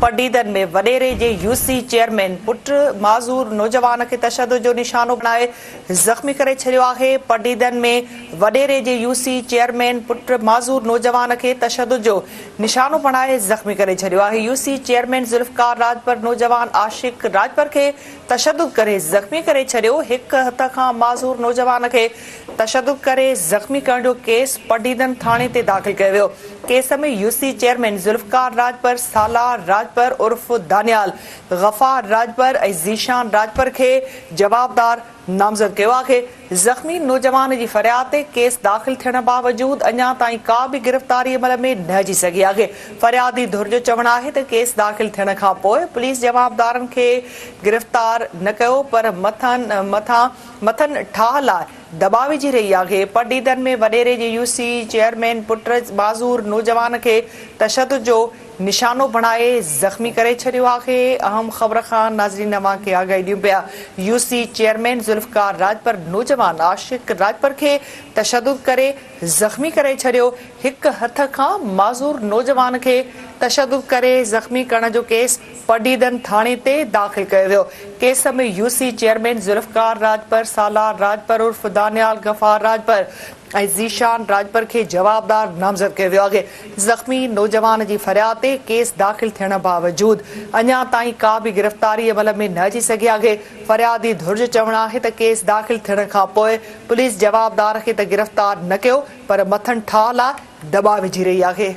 پڊعيدن ۾ وڏيري جي UC chairman پٽ معذور نوجوان کي تشدد جو نشانو بڻائي زخمي ڪري ڇڏيو آهي. پڊعيدن ۾ وڏيري جي يوسي چيئرمين پٽ معذور نوجوان کي تشدد جو نشانو بڻائي زخمي ڪري ڇڏيو آهي. يوسي چيئرمين ذوالفقار راڄپر نوجوان عاشق راڄپر کي تشدد ڪري زخمي ڪري ڇڏيو. هڪ هٿ کان معذور نوجوان کي تشدد ڪري زخمي ڪرڻ جو ڪيس پڊعيدن ٿاڻي تي داخل ڪيو ويو. ڪيس ۾ يوسي چيئرمين ذوالفقار راڄپر، سالار راڄپر عرف دانيال، غفار راڄپر ۽ ذيشان راڄپر کي جوابدار نامزد ڪيو آهي. زخمي نوجوان جي فرياد تي ڪيس داخل ٿيڻ باوجود اڃا تائين ڪا به گرفتاري عمل ۾ نه اچي سگهي آهي. فريادي ڌر جو چوڻ آهي ته ڪيس داخل ٿيڻ کانپوء پوليس جوابدارن کي گرفتار نه ڪيو پر مٿن مٿن ٺاهه لاء دٻاء وجهي رهي آهي. پڊعيدن ۾ وڏيري جي يوسي چيئرمين پٽ معذور نوجوان کي تشدد جو نشانو بڻائي زخمي ڪري ڇڏيو آهي. اهم خبر کان ناظرين اوهان کي آگاهي ڏيون پيا يوسي چيئرمين ذوالفقار راڄپر نوجوان عاشق راڄپر کي تشدد ڪري زخمي ڪري ڇڏيو. هڪ هٿ کان معذور نوجوان کي تشدد ڪري زخمي ڪرڻ جو ڪيس پڊعيدن ٿاڻي تي داخل ڪيو ويو. ڪيس ۾ يوسي چيئرمين ذوالفقار راڄپر، سالار راڄپر عرف دانيال غفار راڄپر ۽ ذيشان راڄپر کي جوابدار نامزد ڪيو ويو آهي. زخمي نوجوان جي فرياد تي ڪيس داخل ٿيڻ باوجود اڃا تائين ڪا به گرفتاري عمل ۾ نه اچي سگهي آهي. فريادي ڌر جو چوڻ آهي ته ڪيس داخل ٿيڻ کانپوء پوليس جوابدار کي ته گرفتار نه ڪيو پر مٿن ٺاهه لاء دٻاء وجهي رهي آهي.